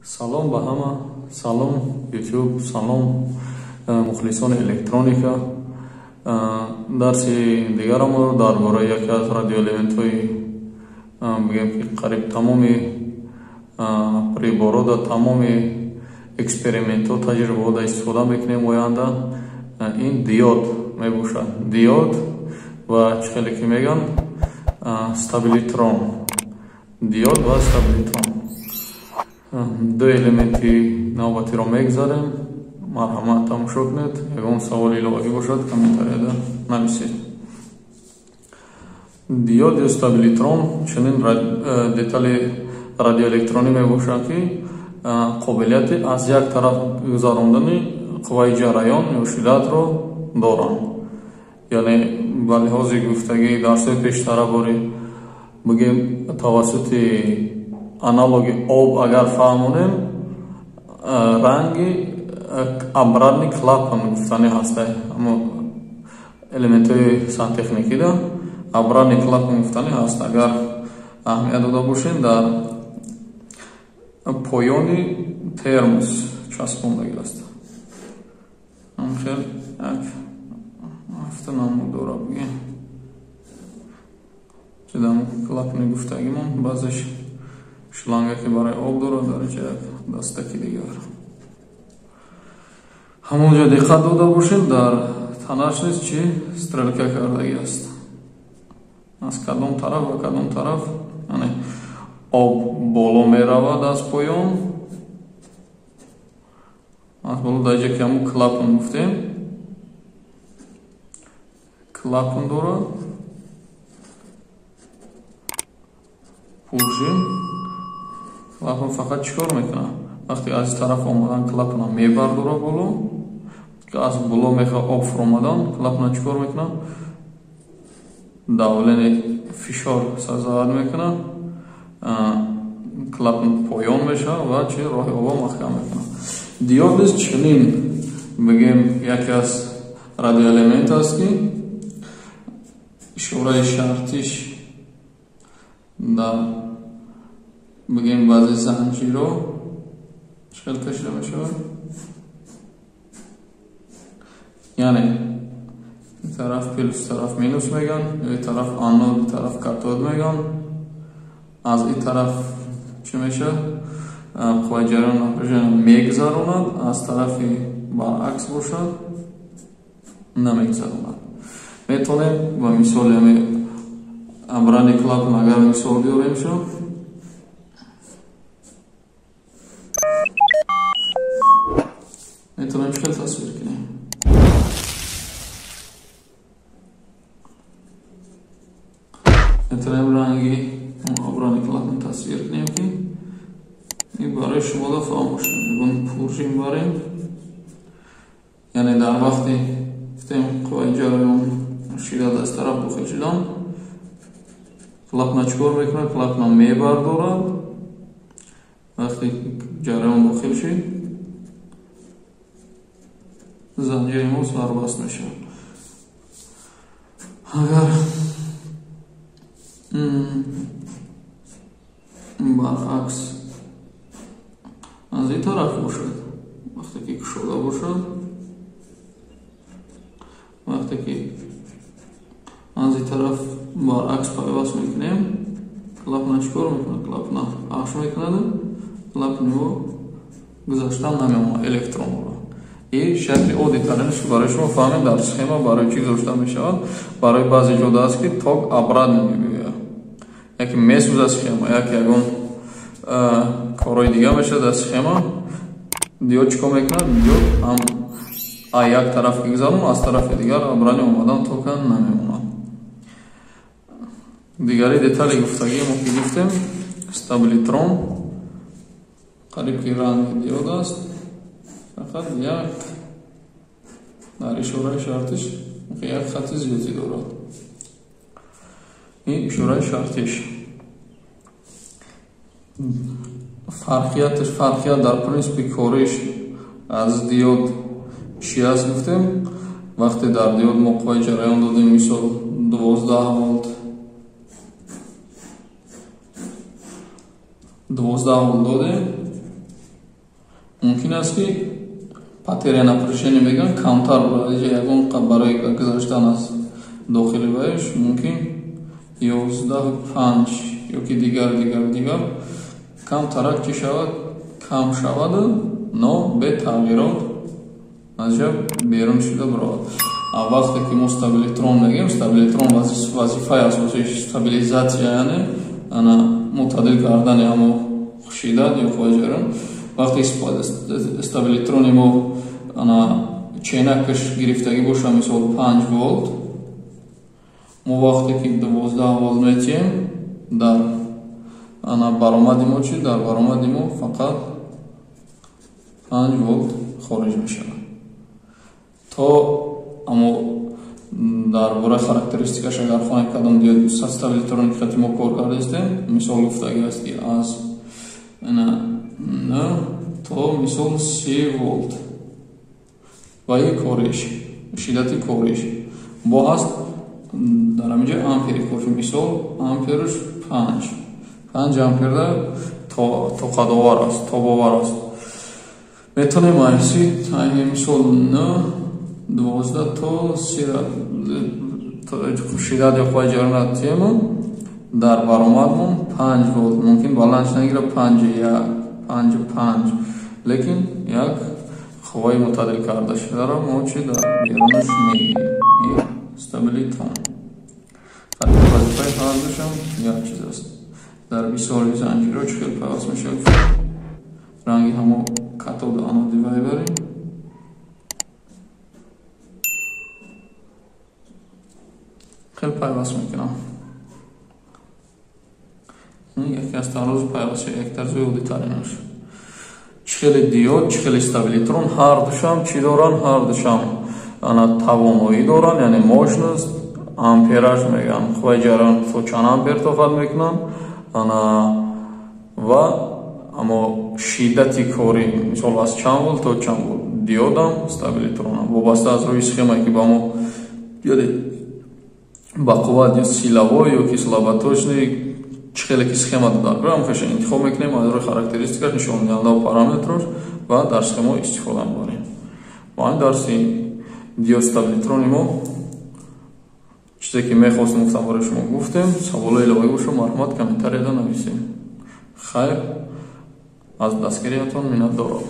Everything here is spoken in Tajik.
Салом ба ҳама, салом YouTube, салом мухлисони электроника. Дарси дигарамонро дар бораи яке аз радиоэлементҳои бигем ки қариб тамоми приборҳо дар тамоми экспериментҳо, таҷрибаҳо дар истифода мекунем оянда. Ин диод мебошад. Диод ва чӣ хеле ки мегӯянд стабилитрон. Диод ва стабилитрон. Ду элементи навбатиро мегзарем. Марҳамат тамошо кунед. Ягон саволи иловагӣ бошад, комментарияда нависед. Диод ё стабилитрон чунин детали радиоэлектронӣ мебошад, ки қобилияти аз як тараф гузарондани қувваи ҷараён ё шиддатро доранд. Яъне ба лиҳози гуфтагии дарсҳои пештара бори бигем тавассути аналоги об агар фаҳмонем, ранги обратный клапан гуфтани ҳастай. Аммо элементҳои сантехникида обратный клапан гуфтани ҳаст. Агар аҳамият дода бошем, дар поёни термос часпондагӣ аст. Хел як ҳафта намуд дора бигем. Чидамо клапани гуфтагимон баъзеш шланга ки барои об дорад, дар инҷа як дастаки дигар. Ҳамонҷо диққат дода бошед, дар танаш низ чӣ стрелка кардагӣ аст. Аз кадом тараф ва кадом тараф, яъне об боло меравад аз поён, аз боло дар инҷа ки ҳамон клапан гуфтем, клапан дорад, пуржин. Клапан фақат чӣ кор мекунад? Вақте аз тараф омадан клапана мебардора боло, аз боло мехоҳад об фуромадан, клапана чӣ кор мекунад? Давление фишор сазоват мекунад, клапан поён мешавад ва чӣ роҳи обо маҳкам мекунад. Диод низ чунин бигем яке аз радиоэлемент аст, ки ишораи шартиш дар бигем баъзе занҷиро чӣ хел кашида мешавад. Яъне тараф плюс, тараф минус мегӯянд, ё тараф анод, тараф катод мегӯянд. Аз ин тараф чӣ мешавад? Қувваи ҷараён напряжение мегузаронад, аз тарафи баръакс бошад намегузаронад. Метавонем ба мисоли ҳамин обратный клапан агар мисол биёрем шо, метавонем чӣ хел тасвир кунем? Метавонем ранги обратный клапан тасвир кунем, ки ин барои шумо да фаҳм бошад. Ягон пуржин барем, яъне дар вақти гуфтем қувваи ҷараён шиддат аз тараф дохил шудан, клапана чӣ кор мекунад? Клапана мебардорад. Вақте ҷараён дохил шид, занҷири мо сарбаст мешавад. Агар баръакс аз ин тараф бошад, вақте ки кушода бошад, вақте ки аз ин тараф баръакс пайваст мекунем, клапана чӣ кор мекунад? Клапана пахш мекунад, клапани мо гузаштан намемонад электронро. И шакли оддитаринаш барои шумо фаҳмем дар схема барои чӣ гузошта мешавад. Барои баъзе ҷода аст, ки ток обратно мебиёяд, яке месӯзад схема, яке ягон корҳои дига мешавад дар схема. Диод чӣ кор мекунад? Диод ҳам аз як тараф ки гузарон, аз тарафи дигар обратно омадан тока намемонад. Дигари детали гуфтагии мо ки гуфтем, стабилитрон қариб ки ранги диод аст, фақат як дар ишораи шартиш як хати зиёдӣ дорад. Ин ишораи шартиш фарқияташ, фарқият дар принсипи кориш аз диод чӣ аст гуфтем. Вақте дар диод мо қувваи ҷараён додем, мисол 12 волт, 12 волт додем, Мумкин аст ки потеря напряжения мегӯянд камтар бурад. Иҷа ягон барои гузаштан аз дохили вайш мумкин 11,5 ёки дигар камтарак чӣ шавад, кам шавад, но бе тағйирот аз ҷа берун шуда биравад. Вақте ки мо стабилитрон мегӯем, стабилитрон вазифаи асосии стабилизатсия, яъне ана мӯътадил кардани ҳамо шиддат ё қувваи ҷараён. Вақте стабилитрони мо ана ченакаш гирифтагӣ боша, мисол 5 волт, мо вақте ки 12 волт метиҳем, дар ана баромади мо чи? Дар баромади мо фақат 5 волт хориҷ мешавад. То амо дар бораи характеристикаш агар хонем, кадом диод стабилитрони хати мо кор кардаистем, мисол гуфтагӣ аст ки аз 9 то мисол 3 волт ва и кориш, шиддати кориш бо ҳаст дар ҳаминҷо ампери кориш, мисол амперш 5 амперда тоқатовар аст, тобовар аст. Метавонем айси мисол 9 12 то 3 шиддат ё қувваи ҷараёнро тиҳем, дар баромадмон 5 волт, мумкин баланд нагира 5,1, 5,5, лекин як қувваи мӯътадил карда шударо мо чи дар берунаш мегирем. Стабилитрон вазифаи ҳар душам як чиз аст. Дар мисоли занҷиро чӣ хел пайваст мешавад? Ранги ҳамо катоду аноди вайбарем. Хел пайваст мекунам. Яке аз тарзи пайваст, як тарзи оддитаринаш. Чӣ хеле диод, чӣ хеле стабилитрон ҳар душам чӣ доранд? Ҳар душам ана тавоноӣ доранд, яъне мощност, ампераж мегӯянд, қувваи ҷараён то чанд ампер тоқат мекунанд, ана ва амо шиддати кори, мисол аз чанд волт то чанд волт. Диодам, стабилитронам вобаста аз рӯи схемае ки ба мо яъне ба қувват ё силовой ё ки слаботочный чӣ хеле ки схема дода ҳам хеша интихоб мекунем аз рӯи характеристикаш, нишондиҳанда параметрош ва дар схема истифода мебарем. Ва ин дарси диод стабилитрони мо чизе ки мехостем гуфтам барои шумо гуфтем. Саволҳои иловагӣ бошад, марҳамат комментарияда нависем. Хайр, аз дастгириятон миннатдорам.